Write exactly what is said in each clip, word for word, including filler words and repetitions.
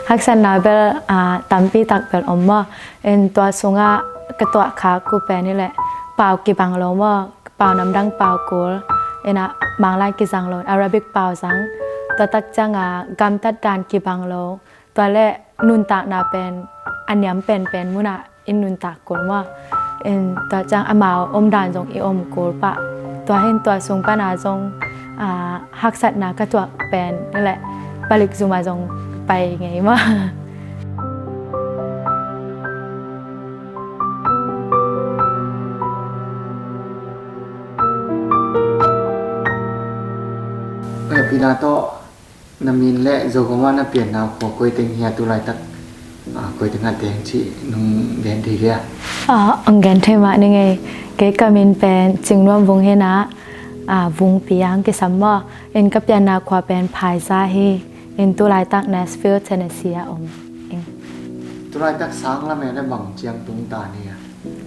Haksatna bel, ah, tampi tak bel om maw. In tua sungah ka tuah khak uh pen hi leh pau kibang lo maw, pau namdang pau kul. Inah Manglai kizang lo, Arabic pau zang. Tua tak ciangah gamtat dan kibang lo. Tua le nuntakna pen a niam penpen munah in nuntak kul maw. In tua ciang amau omdan zong i om kul pah. Tua hin tua sung pana zong, ah, haksatna ka tuak pen le palik zuma zong pai ngei maw. Pina tawh na min le Zogam ah na pianna khua koi teng hia, tu laitak, ah, koi teng ah teng cih nong gen thei dia? Ah, ong gen thei mah ning ei. Kei ka min pen Cingnuam Vung hi na, ah, Vung Piang kisam maw. In ka pianna khua pen Phaiza hi. In tu laitak Nashville, Tennessee ah om ing. Tu laitak sang lam e le bang ciang tung ta ni a?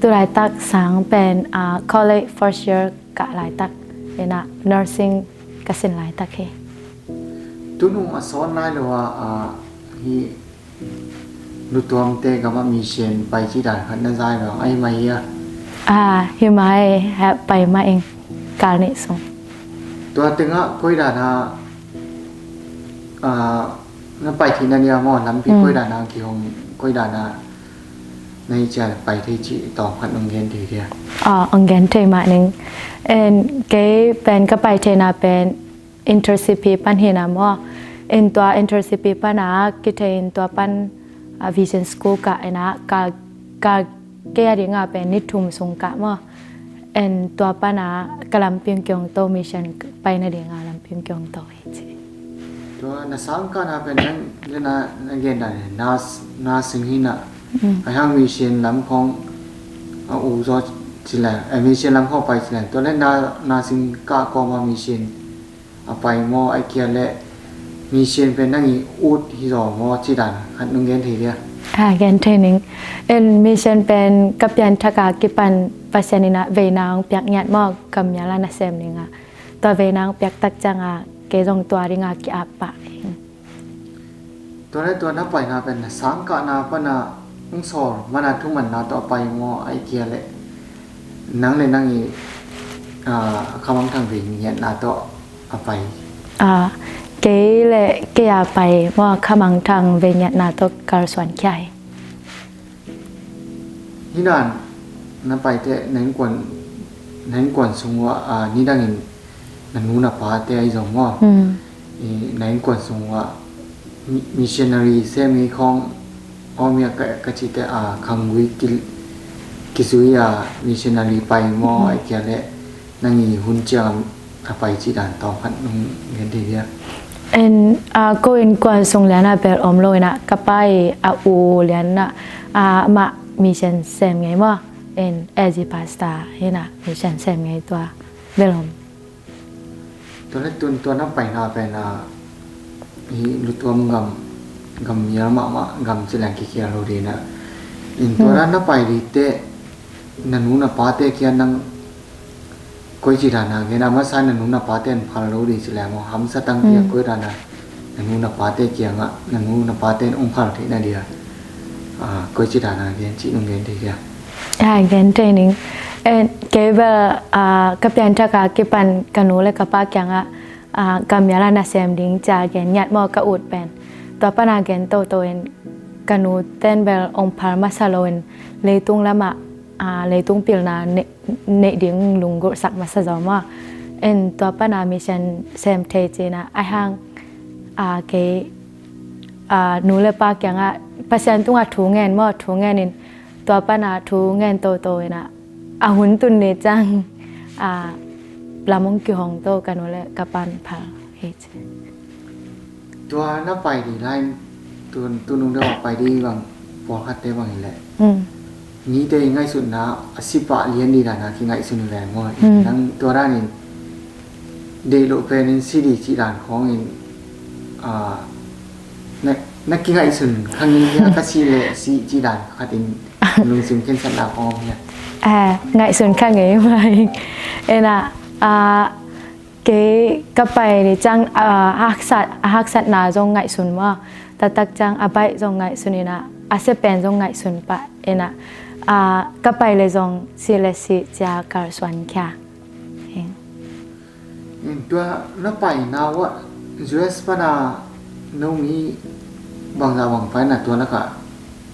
Tu laitak sang pen, ah, college first year kah laitak. Inah nursing ka sin laitak hi. Tunung a sawn lai lo a, ah, hi Lutuamte gamah mission pai cih dan khat na zai lo, ahi mai hia? Ah, hi mai, ha, pai mah ing, kal nih sung. Tua tengah koi dan a, ah, na pai theihna dia maw, lampi koi dan a kihong, koi dan a na hi cia pai thei cih tawm khat nong gen thei dia? Ah, ong gen thei mah ning. En, kei pen ka pai theihna pen internship hi pan hi na maw. In tua internship hi pana kithei in tua pan, ah, Vision School kah ina ka, ka kei a dinga pen ni thum sung kah maw. En tua pana ka lampi ong kiong to, mission paina dinga lampi ong kiong to hi ci. Tua na sang kahna pen nang le na, na gen dan hi na, na sing hi na. Mm. Ai hang mission lam khong a u zaw ci le, eh, mission lam khong pai ci le. Tua le na, na sing kah kawma mission a pai maw, ai kia le mission pen nang i ut hi zaw maw, ci dan khat nong gen thei dia? Ah, gen thei ning. En mission pen ka pian thak a kipan Pasian ina veina ong piak ngiat maw, kam miala na sem ning a. Tua veina ong piak tak ciang a kei zong tua dinga ki-ap pah ing. Tua le tua na paina pen na sang kahna pana ong sawl mana thumanna tawh a pai maw, ai kia le nang le nang i, ah, khamangthang vei ngiatna tawh a pai? Ah, kei le kei a pai maw, khamangthang vei ngiatna tawh kalsuan khia hi. Hi dan na paite na innkuan, na innkuan sung ua, ah, nidangin na nu na pate ahi zong maw. Mm. I, na innkuan sung ua mi-, missionary sem i khong, aw mi a ka, ka cite a khanggui ki, kizui a missionary pai maw, ai kia le nang i hun ciang a pai cih dan tawm khat nong gen thei dia? En, ah, ko innkuan sung liana bel om lo ina ka pa i a u liana, ah, amah mission sem ngei maw. En, A G pastor ina mission sem ngei tua bel om. Tua le tun tua na paina pen a hi Lutuam gam, gam mial mahmah gam ci leng kikhial lo dina. In tua dan na pai dite na nu na pate kia nang koi ci dana gen a masa na nu na pate an phal lo di ci leng maw, hamsa tang kia koi dana na nu na pate kiangah na nu na pate an ong phal theihna dia, ah, koi ci dana gen ci nong gen thei dia? Ah, gen thei ning. Eh, kei bel, ah, ka pian thak a kipan ka nu le ka pa kiangah, ah, ka miala na sem ding cia gen ngiat maw ka ut pen. Tua pana gen toto in ka nu ten bel ong phal masa lo in leitung lamah, ah, leitung pilna ne neih ding lunggulhsak masa zaw maw. En tua pana mission sem thei cina ai hang, ah, kei, ah, nu le pa kiangah Pasian tungah thu ngen maw, thu ngen in tua pana thu ngen toto ina a hun tun ni ciang, ah, lam ong kihong to ka nu le ka pan phal hi ci. Tua na pai ding lai, tu, tu nung deuh a pai ding bang, pawlkhatte bang hi leh. Mm. Mite i ngaihsutna a sipah lian ding dana kingaihsun hi leh maw. Mm. Nang tua danin deih loh penin si ding cih dan khawngin, ah, na, na kingaihsun kha ngei hia, ka si leh si cih dan khatin lungsim khensatna khawng om hia? Ah, ngaihsun kha ngei mai. Ena, ah, kei ka pai ni ciang, ah, a haksat, a haksatna zong ngaihsun maw. Taktak ciang a baih zong ngaihsun inah, a sia pen zong ngaihsun pah inah, a, ka pai le zong sih le sih cia kalsuan khia. Heng. In tua na paina uh ah U S pana no mi bangzah bang pha inah tua lakah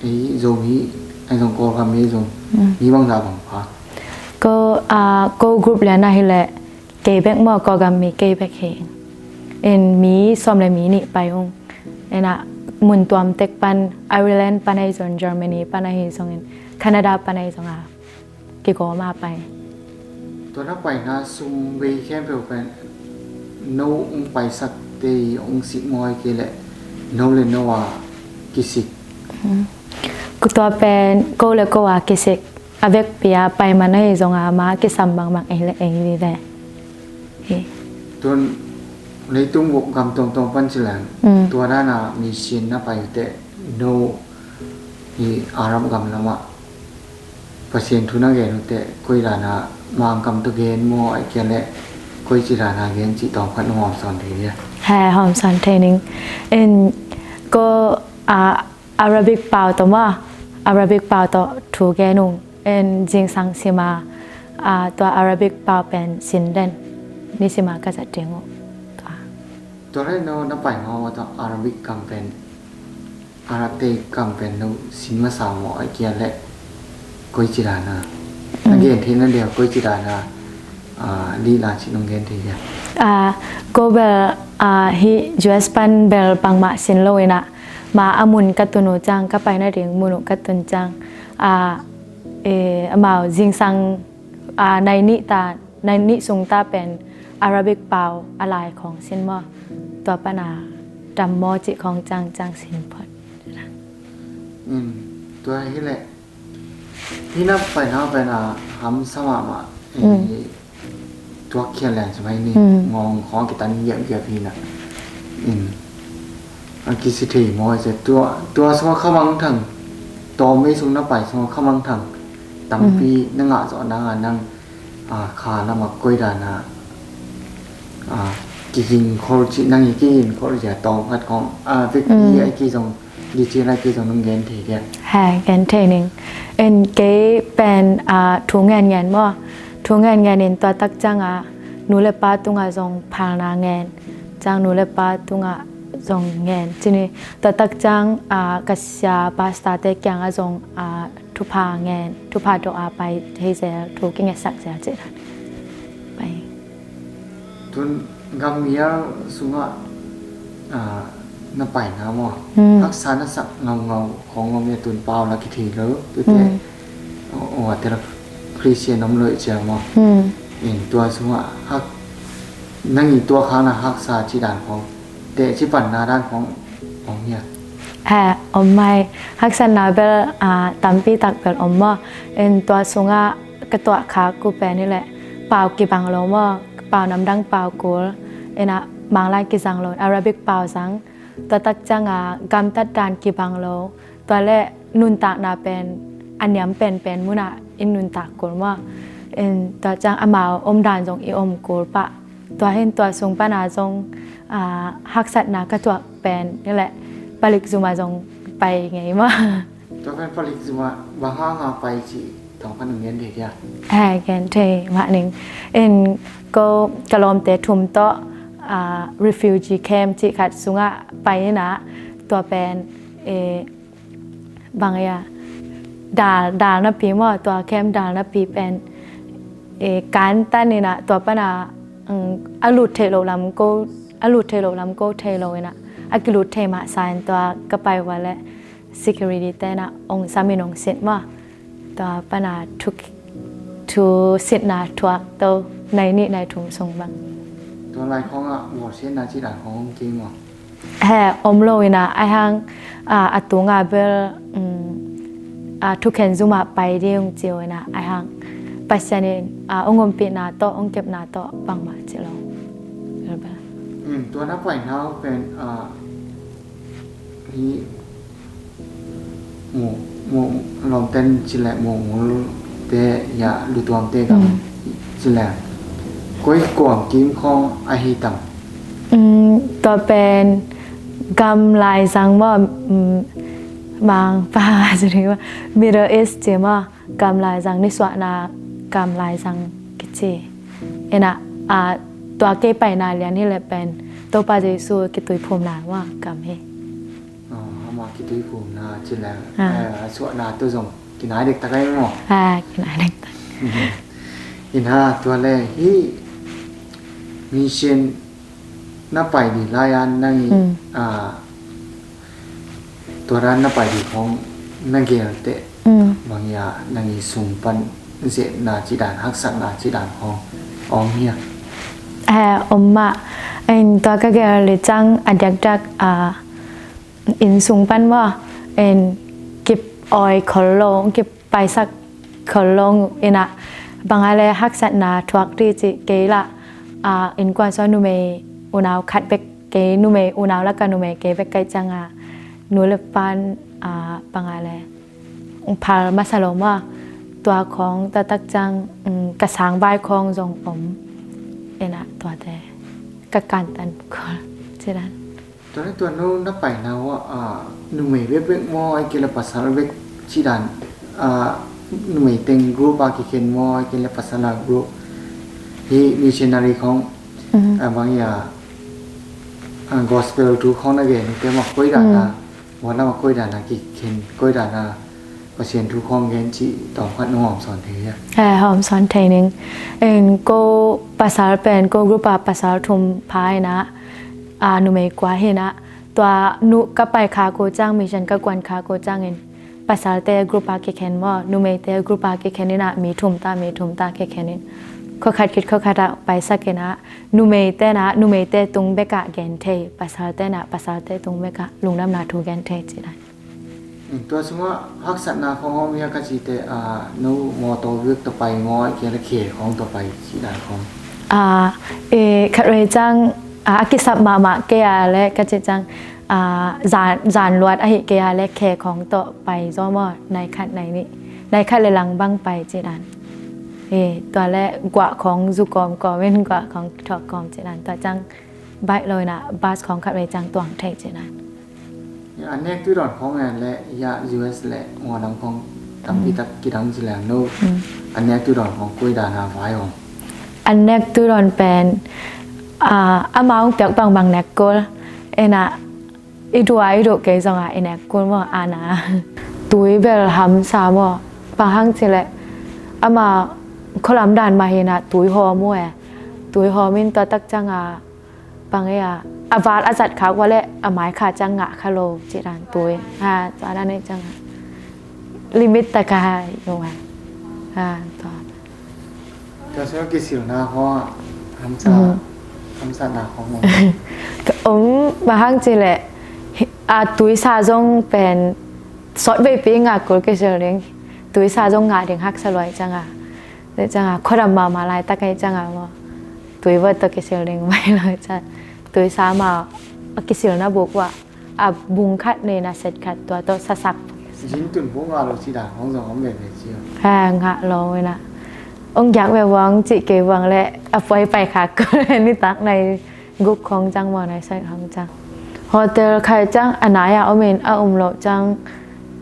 ei Zomi, ei zong Kawlgam mi zong, mm, mi bangzah bang pha. Ko, a, ko group lian ah hileh kei bek maw, Kawlgam mi kei bek hi. In mi sawm le mi nih pai ung. Inah mun tuam tek pan, Ireland pan ahi zong, Germany pan ahi zongin, Canada pan ahi zong a kigawm a pai. Tua na paina sung vei khempeuh pen no ung paisak te i ung sik maw, ahih kei leh no le no a kisik? Mm. Tua pen ko le ko a kisik. A vekpi a pai man ahi zong a ma kisam bangmah ei le ei vive hi. Tun leitung gam tuamtuam pan ci leng, mm, tua dana mission na pai uh teh no hi Arab gam lamah Pasian thu na gen uh teh koi dana Mangkam tawh gen maw, ahih kei leh koi ci dana gen cih tawm khat nung hawm sawn thei dia? He, hawm sawn thei ning. In ko, a, Arabic pau tawh maw, Arabic pau tawh thu gen ung. En zingsang sima, a, tua Arabic pau pen sin den. Ni sima ka zat ding uh. Tua. Tua leh no na pai ngawng tua Arabic gam pen, Arab te gam pen no sin masa maw, ahih kei leh koi ci dana? Na, mm, gen theih na dia koi ci dana, a, lila ci nong gen thei dia? A, ko bel, a, hi U S pan bel bangmah sin lo inah, ma a mun ka tun uh ciang, ka pai nading mun uh ka tun ciang, a, e, amau zingsang, a, nai nih ta, nai nih sung ta pen Arabic pau a lai khawng sin maw, tua pana dam maw cih khawng ciang, ciang sin phot. In, tua hileh Hi na paina pen a hamsa mahmah. Mm. Tuak khia leng ci mai ni. Mm. Ngawng khawng kitan giapgiap hi na. In. A kisi thei maw ci. Tua, tua sungah kha mangthang. Tawm ei sung na pai sungah kha mangthang. Tampi, mm, na ngah zawh nang a nang, a, kha lamah koi dana, a, kiging khol ci, nang i kiging khol ci a tawm khat khawng. A, vekpi, mm, a kizong Di ci lai kei zong nong gen thei dia? He, gen thei ning. En kei pen, a, thu ngen ngen maw. Thu ngen ngen in tua tak ciang a nu le pa tungah zong phalna ngen. Ciang nu le pa tungah zong ngen. Ci ni tua tak ciang, a, ka sia pastor te kiangah zong, a, thupha ngen. Thupha dawh a pai thei zel, thu kingetsak zel ci. Pai. Tun gam mial sungah, a, na paina maw. Hmm. Haksa na sak ngaungau khawng om ia tun pau la kithei lo. Tute, hmm, o, o, a tela Christian om lo i cia maw. Hmm. In tua sungah hak, nang i tua khang na haksa ci dan khawng, teh ci panna dan khawng om ia? He, om mai. Haksatna bel, a, tampi tak bel om maw. In tua sungah ka tuah khak uh pen hi leh pau kibang lo maw, pau namdang pau kul, inah Manglai kizang lo, Arabic pau zang, tua tak ciang a gamtat dan kibang lo, tua le nuntakna pen a niam penpen munah in nuntak kul maw, in tua ciang amau om dan zong i om kul pah. Tua hin tua sung pana zong, a, haksatna ka tuak pen hi leh palik zuma zong pai ngei maw. Tua pen palik zuma bang hanga pai ci tawng kan ngen thei dia? He, gen thei mah ning. In ko ka lawmte thum tawh, a, refugee camp ci khat sungah pai inah tua pen, e, bang ia, dal, dal napi maw, tua camp dal napi pen, e, kantan inah tua pana, mm, a lut thei lo lam ko, a lut thei lo lam ko thei lo inah a kilut thei mah sa in tua ka pai ua leh security te na ong samin ong sit maw. Tua pana thu, thu sitna thuak to nai nih nai thum sung bang. Tua lai khawngah bawlsiatna ci dan khawng om kei maw? He, om lo inah aihang, a, a tunga bel, um, a, thukhen zumah pai ding ung ci uh inah aihang Pasian in, a, ong ompihna tawh ong kepna tawh bangmah ci lo. Bel bel. Um, tua na paina uh pen, a, hi Mu, mu, lawmten ci leh mungul te ya lutuam te gam, mm, ci leh koi kuam kim khawng ahi tam? Mm, tua pen Gam laizang maw, mm, Mangpau a ci ding maw, Middle East ci maw, gam laizang, nisuahna gam laizang kici. Ina, a, tua kei paina lian hi leh pen Topa Jesu kituiphumna maw gam hi. Ama kituiphumna ci leh, a, a suahna tu zong kinai dektak ahi maw? A, kinai dektak. Ina, tua leh hih mission na pai ding lai-a nang i, a, tua dan na pai ding khong na gel teh, bang hi a, nang i sung pan zetna ci dan, haksatna ci dan khong om hia? A, om mah. Tua ka gel le ciang a diakdiak, a, inn sung pan maw, inn kip awi khol lo, kip paisak khol lo. Ina, bang a le haksatna thuak ding ci kei lah, a, innkuan sung numei unau khat bek, kei numei unau laka numei kei bek ka hih cianga, nu le pan, a, bang a le phal masa lo maw, tua khong taktak ciang, mm, ka sang vai khong zong om. Ina, tuate ka kantan khol ci dan. Tua leh tua no na paina uh ah, a, numei bekbek maw, ahih kei leh pasal bek ci dan, a, numei teng group a kikhen maw, ahih kei leh pasal a group? Hih missionary khong, a, bang hi a, a, gospel thu khong na gen uh teh maw, koi dan a, tua lam a koi dan a kikhen, koi dan a Pasian thu khong gen cih tawm khat nong hawm sawn thei hia? He, hawm sawn thei ning. En, ko pasal pen, ko group a pasal thum pha ina, a, numei kua hi ina. Tua nu ka pai kha ko ciang, mission ka kuan kha ko ciangin, pasalte group a kikhen maw, numeite group a kikhen ina, mi thum ta, mi thum ta kikhen in. Khua khat khit khua khat ah paisak ina, numeite na, numeite tung bek ah gen thei, pasalte na, pasalte tung bek ah lungdamna thu gen thei ci dan. Tua sungah haksatna khong om hia ka cih teh, a, no mawtaw bek tawh pai maw, ahih kei leh khe khong tawh pai ci dan khong? A, e, khatvei ciang, a, a kisap mahmah kei a leh ka cih ciang, a, zan, zan luat ahih kei a leh khe khong tawh pai zaw maw, nai khat nai nih, nai khat le lang bang pai ci dan. E, tua leh guah khong zu kawmkawm in, guah khong thuak kawm ci dan. Tua ciang baih lo ina, bus khong khatvei ciang tuang thei ci dan. A nek tui dawn khong en leh, ya, U S leh Mawlam khong tampi tak kidang ci leng no. A nek tui dawn khong koi dan a vai om? A nek tui dawn pen, a, amau piak bangbang nek kul. Ina, i duh a, i duh kei zong a, i nek kul maw, ana. Tui bel hamsa maw. Bang hang ci leh, ama khualam dan mah hi ina, tui hawm uh e. Tui hawm in tua tak ciang a, bang e a, a val a zat khak ua leh a mai kha ciang ngah kha lo ci dan tui. Ha, tua dan e ciang a. Limit tak a ha, yo ha. Ha, tua. Tua sung kisilna khong, hamsa, hamsatna khong om? Om, bang hang ci leh, a, tuisa zong pen sawtveipi ngah kul kisil ding. Tuisa zong ngah ding haksa lua ciang a. Tua ciang a, khuadam mahmah laitak ahih ciang a maw, tui vot tawh kisil ding mai lo ciang. Tuisa mah a kisilna buk uah, a, bung khat nei na set khat tua tawh sasak. Zin tun buk ngah lo ci dan hong zong om veve ci. Ha, ngah lo ina. Hong giak ve vang cih kei vang leh, a puai pai khak kul nitak nai guk khong ciang maw, nai sawm khong ciang. Hotel khai ciang a nai a om in a um loh ciang,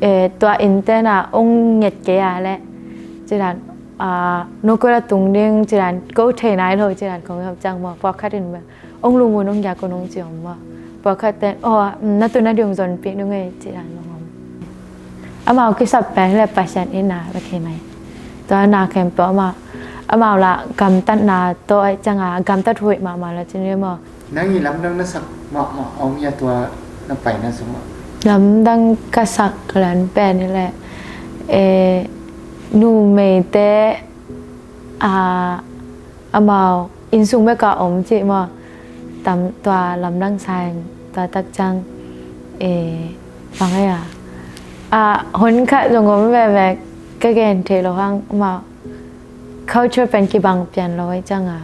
e, tua innte na hong nget kei a leh, ci dan, a, no koi la tung ding ci dan, ko thei nai lo ci dan khong om ciang maw, pawlkhat in maw, hong lum un hong giak un hong ci om maw. Pawlkhat ten, o, na tun na ding hong zonpih nung ei ci dan hong om. Amau kisap pen hi leh Pasian in na vek hi mai. Tua na khempeuh amau, amau la gamtatna tawh ahih ciang a, gamtat huih mahmah la ci ni maw. Nang i lamdang na sak mahmah a om hia tua na paina sungah? Lamdang ka sak lian pen hi leh, e, numeite, a, amau inn sung bek a om cih maw. Tam tua lamdang sa ing, tua tak ciang, e, bang e a. A, hun khat zong om veve, ka gen thei lo hang, amau culture pen kibang pian lo ahih ciang a,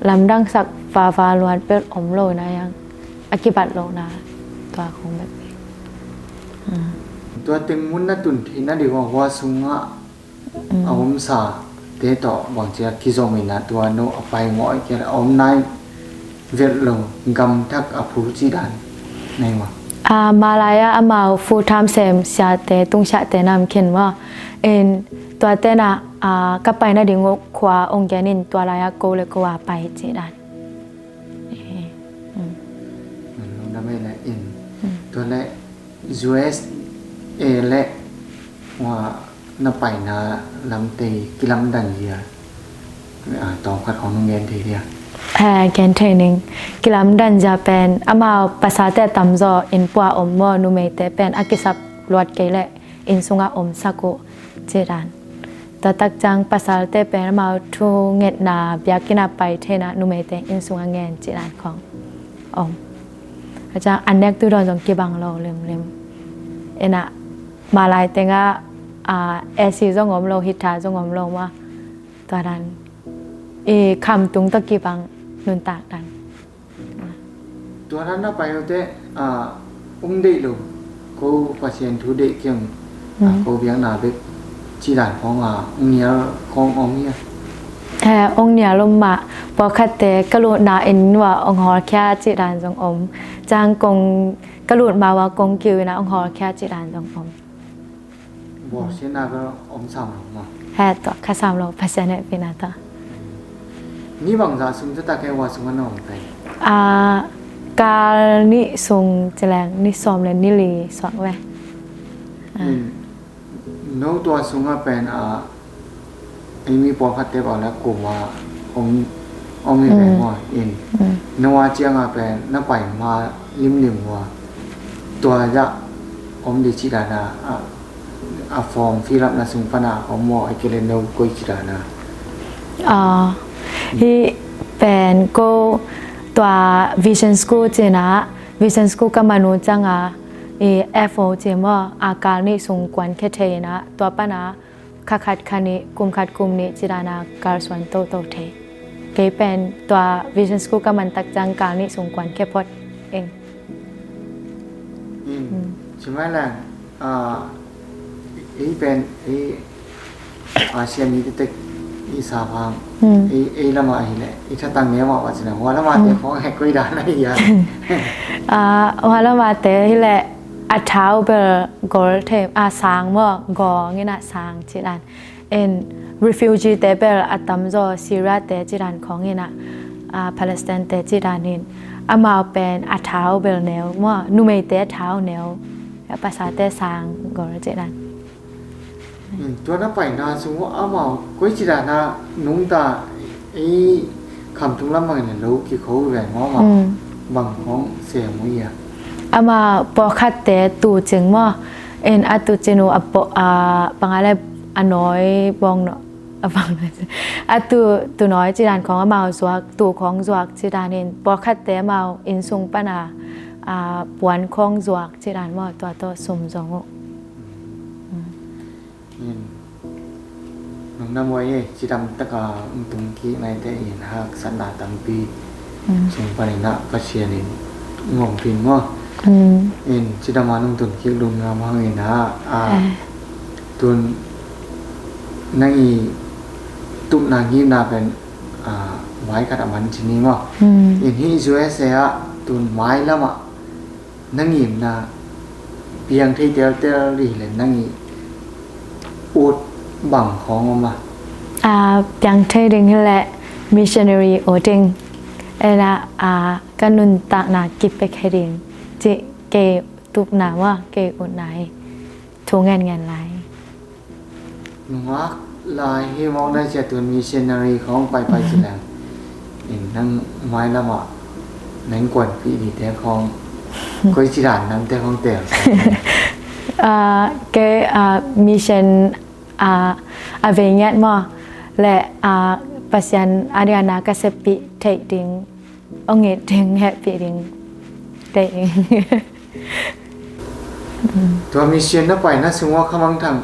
lamdang sak vava luat bel om lo na hang, a kibat lo na, tua khong bek. Tua teng mun na tun theih na ding uh a, hua sungah a omsa te tawh bangci a kizom ina, tua no a pai maw, ahih kei leh a om nai vet lo, gamtat a phul ci dan? Nei maw? Ah, malai ah amau full time sem siate, tung siate nam khin maw. In tuate na, ah, ka pai nading uh khua ong gen in tua lai ah ko le ko a pai ci dan. Eh, mm. Lungdam ei le in. Mm. Tua le U S A le na paina lamte kilamdan zia, ah, tawmkhat khong nong gen thei dia? Eh, gen thei ning. Kilamdan zia pen amau pasalte tamzaw inn pua om maw, numeite pen a kisap luat kei leh inn sungah omsak uh ci dan. Tua tak ciang pasalte pen amau thungetna biakinn ah pai theihna numeite inn sungah ngen ci dan khong om. A ciang a nek tu dawn zong kibang lo limlim. Ina malai tengah, ah, A C zong om lo, heater zong om lo maw. Tua dan i khamtung tawh kibang nuntak dan. Tua dan na pai uh teh, ah, ong deih lo, ko Pasian thu deih kiang, ah, mm, ko biakna bek ci dan khong, ah, ong nial khong om hia? Eh, ong nial om mah, pawlkhatte ka lutna inn uah ong hawlkhia ci dan zong om. Ciang kong ka lut ma uah kong kiu ina ong hawlkhia ci dan zong om. Bawlsiatna bel om sam lo maw? He, tua kha sam lo, Pasian hehpihna tawh. Ni bangzah sung taktak hia, hua sungah na om pai? Ah, kal nih sung ci leng, ni sawm le ni li suak ve. Ah. In, no tua sungah pen, ah, ei mi pawlkhatte bang le kum ah om, om hi ve maw. In, no a ciangah pen na pai ma limlim uh a, tua zah om ding ci dan a, a, a form fill up na sung pan a om maw, a kei le no koi ci dan a? Ah, hih pen ko tua Vision School ci na, Vision School ka man uh ciangah i F O ci maw, a kal nih sung kuan khia thei ina, tua pan a kha khat kha nih, kum khat kum nih ci dan a kalsuan toto thei. Kei pen tua Vision School ka man tak ciang kal nih sung kuan khia phot ing. In, mm, ci mai leng, ah, ei pen, ei, ah, Asia mi tektek i sa vang, mm, ei, ei lamah hi leh i thatang ne mah va ci na, hua lamah te, mm, khong he koi dan a hi a? Ah, hua lamah te hi leh a thau bel gol thei, a sang maw, gawng ina sang ci dan. En refugee te bel a tamzaw Syria te ci dan khong ina, ah, Palestine te ci dan in amau pen a thau bel neu maw, numeite a thau neu, a pasate sang gol ci dan. Hmm, tua na paina sung uh amau koi ci dan a nungta, ei khamtung lam bangin a lo kikho ve maw, amau, mm, bang khong sem uh hia? Amau pawlkhatte tu cing maw, en a tu cin uh a pawh, a panga le a nawi bawng no, a bang no, a tu, tu nawi ci dan khong amau zuak, tu khong zuak ci dan in pawlkhatte amau inn sung pan a, a puan khong zuak ci dan maw, tua tawh sum zong uh. Mm. In, nang na muai e, cidam taka ung tung kik nai te in haksatna tampi, mm, sung panin ah Pasian in ung ompih maw. Mm. In, cidam a nung tun kik lum ngam hang in ah, ah, eh, tun nang i tupna ngimna pen, ah, vai khat a man ci ni maw. Mm. In hih U S A ah tun mailam ah na ngimna piang thei teltel ding hi leh nang i ut bang khawng om a? A, piang thei ding hi leh missionary ut ding. En ah, a, ka nuntakna kipia khe ding cih kei tupna maw, kei utna hi. Thu ngenngen lai. Nungak lai hi mawk nai cia tun missionary khawng paipai ci leng. In nang mailam ah nang kuanpih dingte khawng koi ci dan namte khawng teel. A, kei, a, mission, a, a vei ngiat maw leh, a, Pasian a ding a na ka seppih theih ding, ong it ding, hehpih ding, theih ding. Tua mission na paina sung ua khamangthang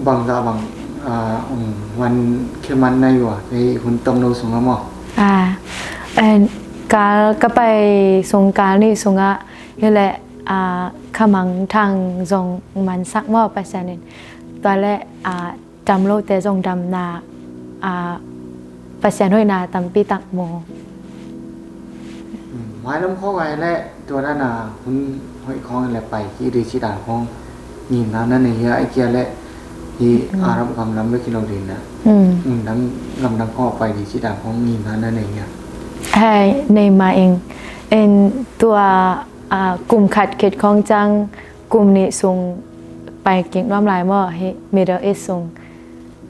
bangzah bang, a, ong man khe man nai ua, hei hun tomno sungah maw? A, en, kal ka pai sung kal nih sungah hi leh, a, khamangthang zong mansak maw Pasian in. Tua leh, a, dam lote zong damna, a, Pasian hoihna tampi tak mu. Mm, Ai lam khawng ai le tua dan a hun hoih khawng le pai kik ding cih dan khawng ngimna na nei hia, ai kia le hih Arab gam lam bek hi lo ding na. Mun dang gam dang khawng pai ding cih dan khawng ngimna na nei hia? Hai, nei mah ing. En tua, ah, kum khat khit khawng ciang kum nih sung pai kik nuam lai maw, hih Middle East sung,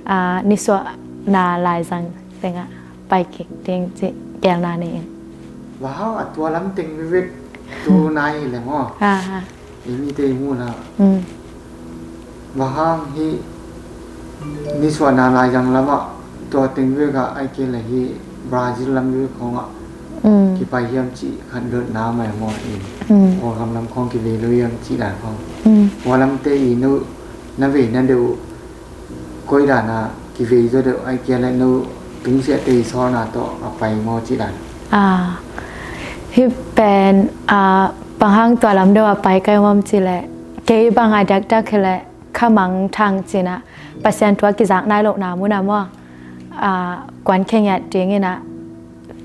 ah, nisuahna laizang tengah pai kik ding cih geelna nei ing. Bang hang a tua lam teng vivek tu nai hi le maw? Aha. I mite i muhna. Mm. Bang hang hih nisuahna laizang lamah tua teng vivek ah ai kia le hih Brazil lam vivek khawngah kipai hiam cih khat dotna mai maw in. Mm. Kawlgam lam khawng kivei lo hiam cih dan khawng. Mm. Kua lamte i nu na vei na deuh koi dan a kivei zaw deuh ai kia le nu tungsiahte i sawlna tawh a pai maw cih dan. Ah, hih pen, ah, bang hang tua lam deuh a pai kai mawm cih le kei bang a dakdak hi le khamang thang cih na Pasian thu a kizak nai lohna mun a maw. Ah, kuan khengiat ding in a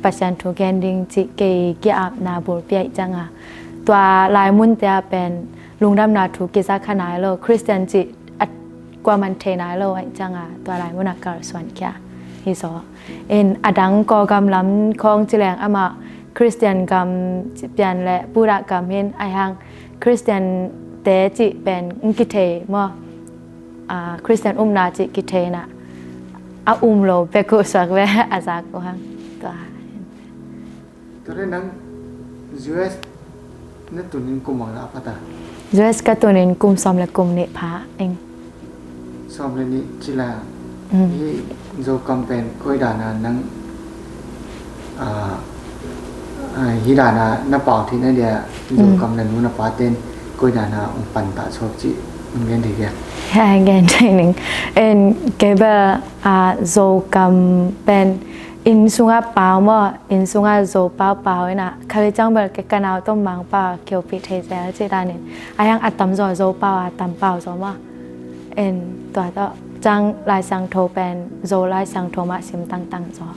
Pasian thu gen ding cih kei ki-apna bulpi ahih ciang a, tua lai munte ah pen lungdamna thu kizak kha nai lo, Khristian cih a kuaman thei nai lo ahih ciang a, tua lai mun a kalsuan khia hi zaw. In a dang Kawlgam lam khawng ci leng amah Khristian gam cih pian le Buddha gam hi in, ahih hang Khristiante cih pen kithei maw? Ah, Khristian upna cih kithei in a, a um lo bek uh suak ve a zak uh hang. Tua. Tua le nang U S na tunin kum bang na a pha ta? U S ka tunin kum sawm le kum nih pha ing. Sawm le nih ci la. Mm. Hih Zokam pen koi dan a nang, ah, ah, hih dan a na pau theih na dia, Zokam na nu na paten koi dan a hong pan ta suak cih hong gen thei dia? Hei, gen thei ning. En kei bel, ah, Zokam pen inn sungah pau maw, inn sungah Zo pau pau in a, khatvei ciang bel kei ka nau tom Mang pau a kiopih thei zel cih danin. Ahih hang a tamzaw Zo pau a tam pau zaw maw. En tua tawh ciang Lai Siangtho pen Zo Lai Siangtho mah sim tangtang zaw.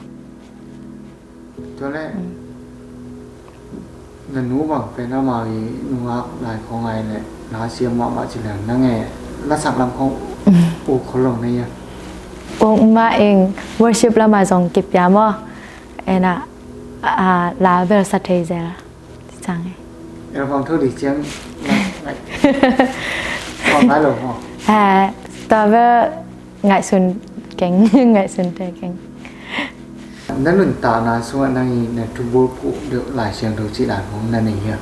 Tua le, mm, na nu bang pen amau i nungak lai khawng ai le la siam mahmah ci leng nang e lasak lam khawng uk khol lo na hia? Uk mah ing, worship lam a zong kipia maw. En a, a, la bel sa thei zel. Cang e. Album thu di ciang. Kong lai lo ho. Ha, tua bel ngaihsun keng, ngaihsun te keng. Na nuntakna sungah nang i na thubulphuh deuh Lai Siangtho cih dan hong na nei hia?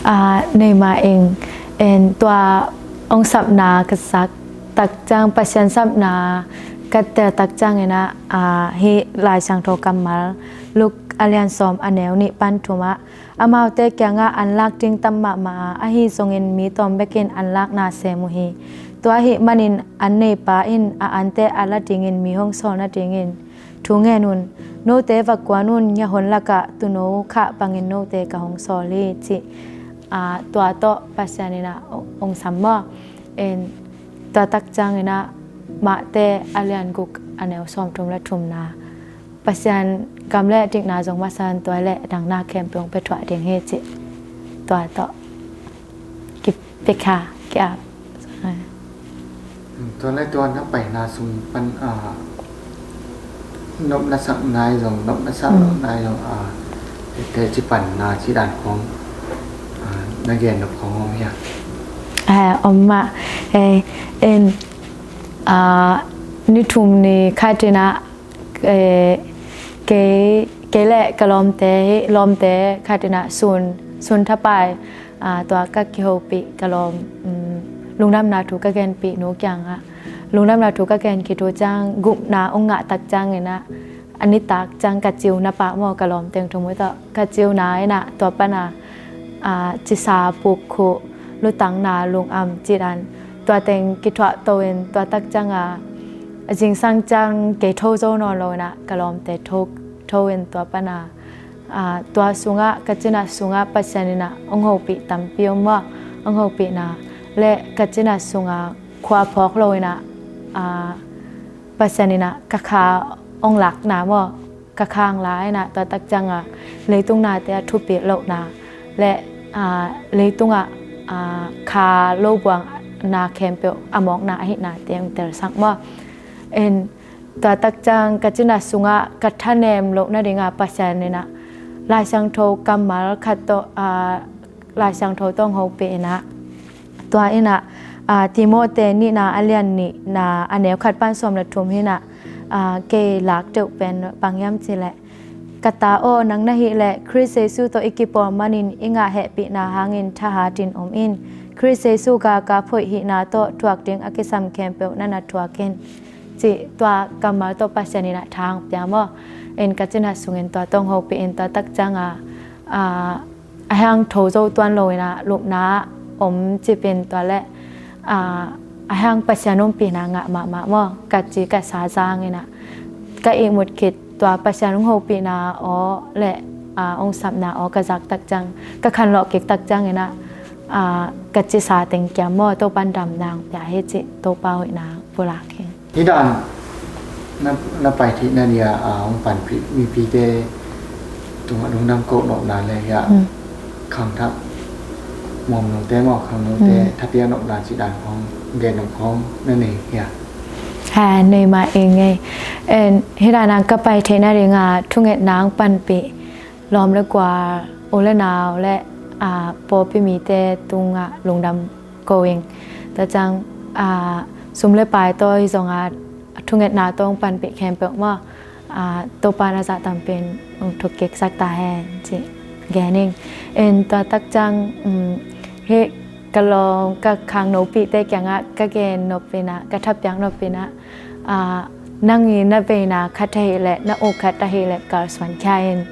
Ah, nei mah ing. En tua hong sapna ka zak tak ciang, Pasian sapna ka tel tak ciang in a, ah, hih Lai Siangtho kammal Luke a lian sawm a neu nih pan thum ah, amaute kiangah an lak ding tam mahmah a, ahi zongin mi tawm bekin an lakna sem uh hi. Tua ahih manin an neipa in a ante a la dingin mi hong sawl nadingin thu ngen un. Note va kuan un, ngiahon lakah tuuno khah bangin note ka hong sawl hi, cih, ah, tua tawh Pasian in a hong sam maw. En tua tak ciang in a Mate a lian guk a neu sawm thum le thumna. Pasian gam le dikna zong masa in tua le dang na khempeuh hong pia thuah ding hi cih tua tawh kipia kha, ki-ap. Tua le tua na paina sung pan, ah, nopna sak nai zong, nopna sak lo nai zong, ah, te ci panna ci dan khong, ah, na gen nop khong om hia? Eh, om mah, eh, en, ah, ni thum ni khat in a, eh, kei, kei le ka lawmte hi, lawmte khat in a Sun, Sun Thapai, ah, tua ka kihopih ka lawm, um, lungdamna thu ka genpih nu kiangah. Lungdamna thu ka gen khit uh ciang gupna hong ngah tak ciang in a, a nitak ciang ka ciuna pah maw, ka lawm teng thum uh tawh ka ciuna in a, tua pan a, ah, cisa puk khuh, lutangna lungam cih dan tua teng kithuah to in tua tak ciang a, a zingsang ciang kei tho zo nawn lo in a, ka lawmte tho, tho in tua pan a, ah, tua sungah, ka cina sungah Pasian in a hong hopih tampi om maw, hong hopihna le ka cina sungah khua phawk lo in a, ah, Pasian in a ka kha hong lakna maw, ka kha hong la in a, tua tak ciang a leitung nate a thupit lohna le, aa, leitungah, aa, kha lo buang na khempeuh a mawkna ahihna te hong telsak maw. En, tua tak ciang ka cina sungah ka thanem loh nadingah Pasian in ah Lai Siangtho kammal khat tawh, aa, Lai Siangtho tawh hong hopih in ah, tua in ah, aa, Timote nihna a lian nihna a neu khat pan sawm le thum hi in ah, aa, kei lak deuh pen bang hiam cih leh, ka ta aw, nang na hih leh Khrist Jesu tawh i kipawl manin i ngah hehpihna hangin thahatin om in. Khrist Jesu galkap hoih hihna tawh thuak ding a kisam khempeuh na na thuak in, cih tua kammal tawh Pasian in ah tha hong pia maw. En, ka cina sungin tua tawh hong hopih in, tua tak ciang a, aa, a hang tho zo tuan lo in ah lupna om cip in, tua leh, aa, a hang Pasian ompihna ngah mahmah maw, ka ci ka sa zang in ah ka ihmut khit tua Pasian hong hopihna aw le, aa, hong sapna aw ka zak tak ciang, ka khanlawh kik tak ciang in ah, aa, ka cisa teng kiam maw, Topa'n damna hong pia hi cih Topa hoihna pulak hi. Hih dan na, na pai theih nading a, a hong panpih mipite tungah lungdam koh nopna le hiah, hmm, khangthak muamnote maw, khangnote, hmm, thapiak nopna cih dan khawng, gen nop khawng na nei hiah? Ha, nei mah ing ei. En, hih dan a ka pai theih nading a thungetna hong panpih lawm le gual, u le nau le, aa, pawlpi mite tungah lungdam ko ing. Tua ciang, aa, sum le pai tawh hi zong a, thungetna tawh hong panpih khempeuh maw, aa, Topa'n a zah tampi in hong thuk kiksak ta hen cih gen ing. En, tua tak ciang, um, hih ka lawm ka khangnopihte kiangah ka gen nop in ah, ka thapiak nop in ah, aa, nang i na veina khat ahih leh, na uk khat ahih leh kalsuan khia in.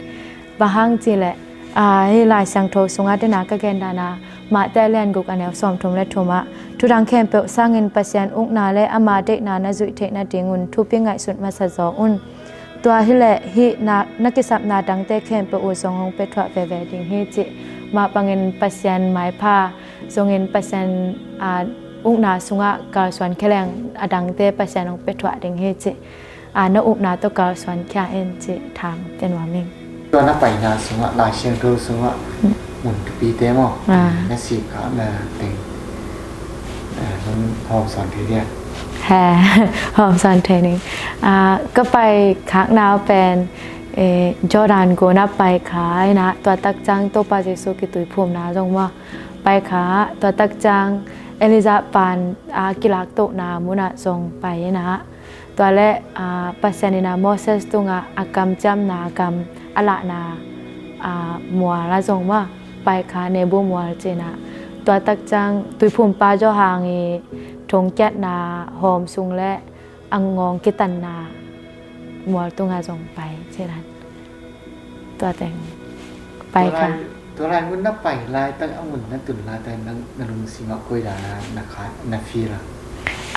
Bang hang cih leh, aa, hih Lai Siangtho sungah dena ka gen dan a, Mate a lian guk a neu sawmthum le thum ah, thu dang khempeuh sangin Pasian ukna le ama deihna na zuih theih nadingun thupi ngaihsut masa zaw un. Tua hi leh hih na, na kisapna dangte khempeuh uh zong hong pia thuah veve ding hi cih. Mah bangin Pasian maipha zongin Pasian, aa, ukna sungah kalsuan khia leng a dangte Pasian hong pia thuah ding hi cih, aa, na upna tawh kalsuan khia in cih tha hong pia nuam ing. Tua na paina sungah, Lai Siangtho sungah, hmm, mun thupite maw, aa, na sikkhakna teng, aa, nong hawmsawn thei diam? He, hawmsawn thei ning. Aa, ka paikhakna pen, eh, Jordan gun ah paikha in ah, tua tak ciang Topa Jesu kituiphumna zong maw, paikha, tua tak ciang Elijah pa'n, aa, kilaktohna munah zong pai in ah, tua leh, aa, Pasian in ah Moses tungah a kamciamna, a kam a lahna, aa, mual ah zong maw, paikha, Nebo mual ci in ah, tua tak ciang Tuiphumpa Johan i thongkiatna hawm sung le a ngawng kitanna mual tungah zong pai ci in ah, tua teng paikha. Tua lai, tua lai mun na pai laitak, a mun na tun laitak, na, na lungsim ah koi dan a na kha, na feel a?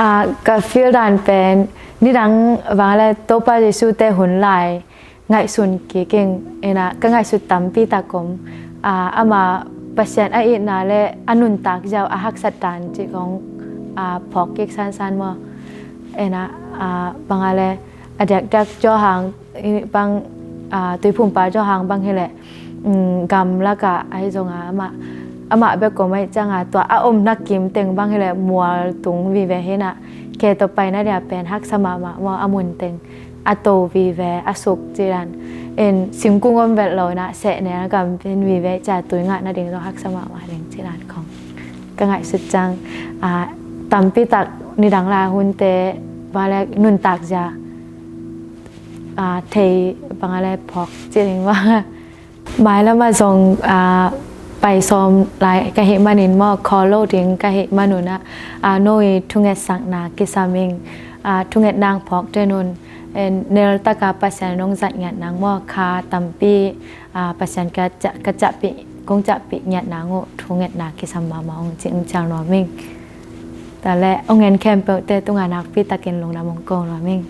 Aa, ka feel dan pen, nidang bang leh Topa Jesu te hun lai ngaihsun kik ing in ah, ka ngaihsut tampi tak om. Aa, ama Pasian a itna le a nuntak ziau a haksat dan cih khawng, aa, phawk kik sansan maw. In ah, aa, bang leh a diakdiak Johan bang, aa, Tuiphumpa Johan bang hi leh, um, gamlak ah ahi zong a, amah, amah bek om ahih ciang a, tua a omna kim teng bang hi leh mual tung vive hi in ah, kei tawh paina dia pen haksa mahmah maw, a mun teng a to vive, a suk ci dan. In singkung om vet lo in ah, sehnel gam pen vive ci a, tui ngah nading zong haksa mahmah ding ci dan khawng ka ngaihsut ciang, aa, tampi tak nidang lai hunte bang leh nuntak zia, aa, thei bang leh phawk ci ding bang. Mailam ah zong, aa, pai sawm lai ka hih manin maw, khawl lo ding ka hih man un ah, aa, no i thungetsakna kisam ing, aa, thungetna hong phawk den un. En, nel tak a Pasian in hong zat ngiat nang maw, kha tampi, aa, Pasian ka ca-, ka ciahpih, kong ciahpih ngiat nang uh thungetna kisam mahmah ung cih hong cial nuam ing. Tua leh hong en khempeuhte tungah nakpi takin lungdam hong ko nuam ing.